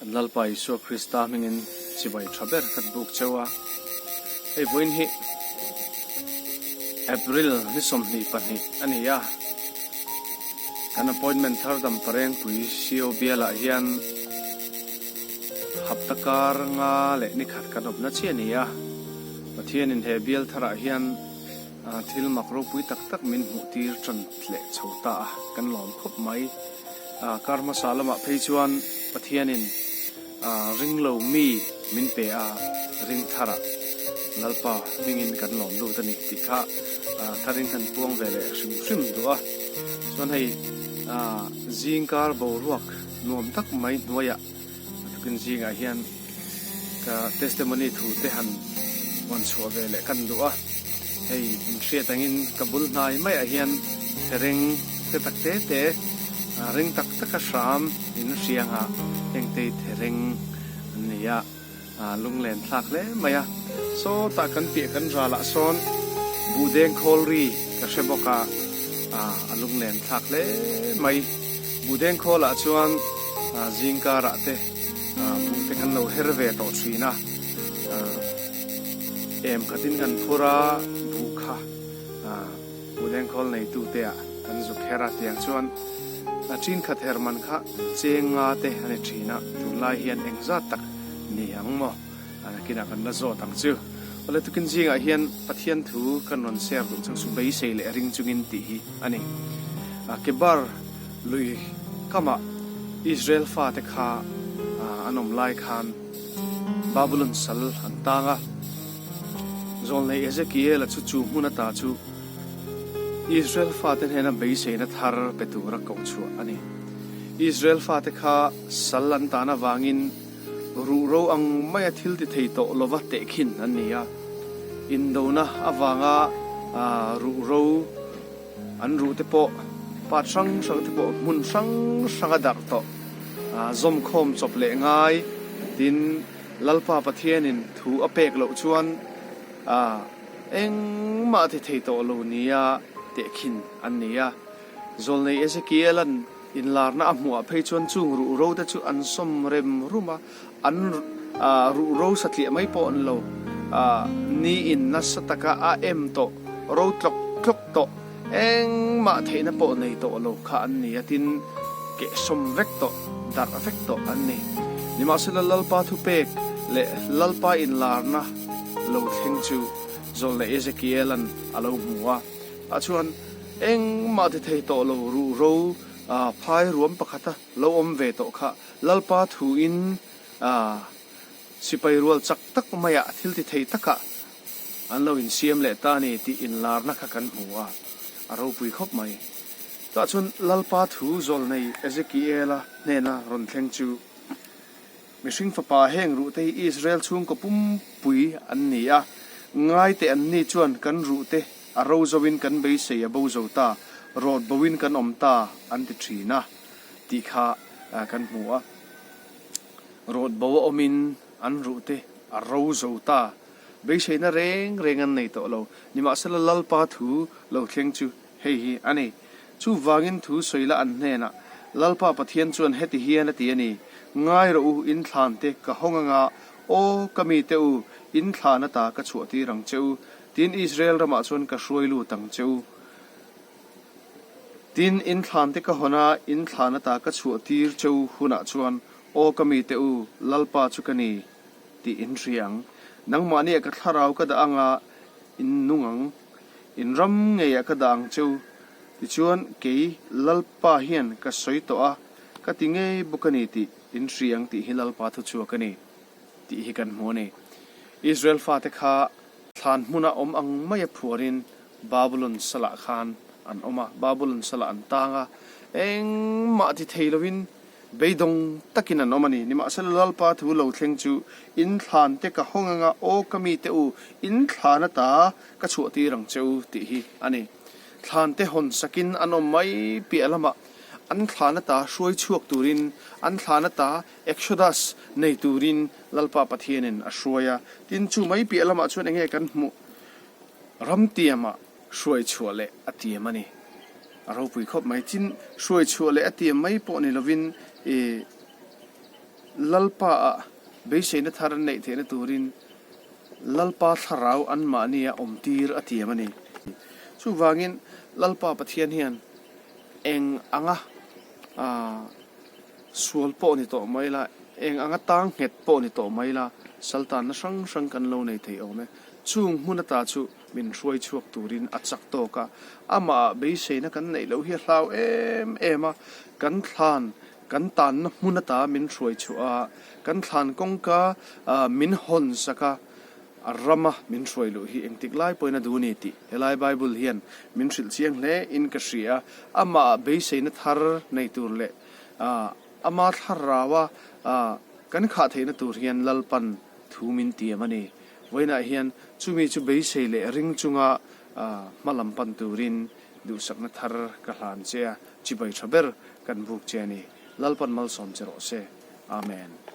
Kan Lalpa Isua Krista hmingin chibai tha ber kan buk cheu a. Hei vawiin hi April ni 22 a ni a. Kan appointment thar dam parengpui CO bialah hian hapta kar nga leh ni khat kan awmna chiah a ni a. Pathianin he bial tharah hian Thil mak ropui tak tak min hmuh tir tan leh chho ta a, kan lawm khawp mai. Kar hmasa lamah phei chuan Pathianin ringlo mi min pe a, ring tharah Lalpa hmingin kan lawm lut a ni tih kha tharin kan puang ve leh hrim hrim duh a. Chuan hei zingkar boruak nuam tak mai hnuaiah A tukin zingah hian ka testimony thu te han rawn chhuah ve leh kan duh a, hei inhriat angin ka bul hnai maiah hian thereng te tak te te ring tak taka hram in hrianga hengte thereng an ni a. Lunglen thlak hle mai a. Sawtah kan piah kan ralah sawn buhdeng khawl ri ka hre bawk a, a lunglen thlak hle mai. Buhdeng khawlah chuan zingkarah te buh te kan lo her ve tawh thin a, em khatin kan phur a, buh kha buhdeng khawl neitute ah kan zuk her a, tiang chuan ṭin khat her man kha cheng nga te a ni thin a, tunlai hian engzat tak Ni ang maw? Nakinah kan la zawt ang chu. Awle tukin zingah hian Pathian thu kan rawn share duh chang chu beisei leh ring chungin tih hi a ni. Kebar lui kamah Israel fate kha an awm lai khan Babulon sal an tang a. Zawlnei Ezekiel-a chu chu hmun ata chu Israel fate hnena beiseina thar pe tura koh chhuah a ni. Israel fate kha sal an tan avangin Ruhro ang maia thil ti thei tawh lova tehkhin an ni a, indona avanga ruhro an ruh te pawh part hrang hrang te pawh hmun hrang hranga darh tawh zawmkhawm chawp leh ngai tin Lalpa Pathianin thu a pek loh chuan engmah ti thei tawh lo nia tehkhin an ni a. Zawlnei Ezekiel-a'n Inlarna a hmuhah phei chuan chung ruhro te chu an sawm rem rum a, an ruhro satliah mai pawh an lo niin nasa taka a em tawh, ro tlawk tlawk tawh, engmah theihna pawh nei tawh lo kha an ni a, tin kehsawm vek tawh, darh vek tawh an ni. Nimahsela Lalpa thupek leh Lalpa inlarna lo thleng chu Zawlnei Ezekiel-a'n a lo hmu a. Ah chuan engmah ti thei tawh lo ruhro phai ruam pakhata lo awm ve tawh kha Lalpa thuin sipai rual chak tak maiah thil ti thei takah an lo insiam leh ta a ni tih inlarna kha kan hmu a, a ropui khawp mai. Tah chuan Lalpa thu zawlnei Ezekiela hnena rawn thleng chu Mihring fapa heng ruhte hi Israel chhungkaw pumpui an ni a, ngaite an ni chuan kan ruhte a ro zoin kan beisei a bo zo ta, rawt boin kan awm ta an ti thin a tih kha kan hmu a. Rawt bo a awmin an ruhte a ro zo ta, beiseina reng reng an nei tawh lo. Nimahsela Lalpa thu lo thleng chu hei hi a ni. Chuvangin thu sawi la an hnenah, Lalpa Pathian chuan heti hian a ti a ni, Ngai rawh u, in thlan te ka hawng anga, aw, ka mite u, in thlan ata ka chhuah tir ang che u, tin Israel ramah chuan ka hruai lut ang che u. Tin, in thlan te ka hawn a, in thlan ata ka chhuah tir che u hunah chuan, aw, ka mite u, Lalpa chu ka ni, tih in hria ang. Nangmahniah ka thlarau ka dah anga, in nung ang. In ram ngeiah ka dah ang cheu, tichuan kei Lalpa hian ka sawi tawh a, ka ti ngei bawk a ni tih in hri ang tih hi Lalpa thuchhuak a ni tih hi kan hmu a ni. Israel fate kha thlan hmuna awm ang maia phuarin Babulon salah khan an awm a, Babulon salah an tang a, engmah ti thei lovin Beidawng takin an awm a ni. Nimahsela Lalpa thu lo thleng chu in thlan te ka hawng anga, aw ka mite u, in thlan ata ka chhuah tir ang che u tih hi a ni. Thlan te hawn sakin an awm mai piah lamah an thlan ata hruai chhuak turin, an thlan ata Exodus nei turin Lalpa Pathianin a hruai a. Tin, chu mai piah lamah chuan enge kan hmuh? Ramtiamah hruai chhuah leh a tiam a ni. A ropui khawp mai. Tin, hruai chhuah leh a tiam mai pawh ni lovin i Lalpa ah beiseina thar an neih theihna turin Lalpa thlarau anmahnia awmtir a tiam a ni. Chuvangin Lalpa Pathian hian eng anga sual pawh ni tawh mai la, eng anga tang nghet pawh ni tawh mai la, saltanna hrang hrang kan lo nei thei awm e. Chung hmun ata chu min hruai chhuak turin a chak tawk a, amah beiseina kan neih loh hi a hlau em em a, kan thlan kan tanna hmun ata min hruai chhuah a, kan thlan kawngka min hawn sak a, a rama min hruai luh hi engtik lai pawhin a duh a ni tih helai Bible hian min hrilh chiang hle in ka hria a, amah beiseina thar nei tur leh ama thlaraua kan khah theihna tur hian Lalpan thu min tiam a ni. Vawiinah hian chumi chu beisei leh ring chunga hma lam pan turin duhsakna thar ka hlan che a, chibai tha ber kan buk che a ni. Lalpan malsawm che rawh se. Amen.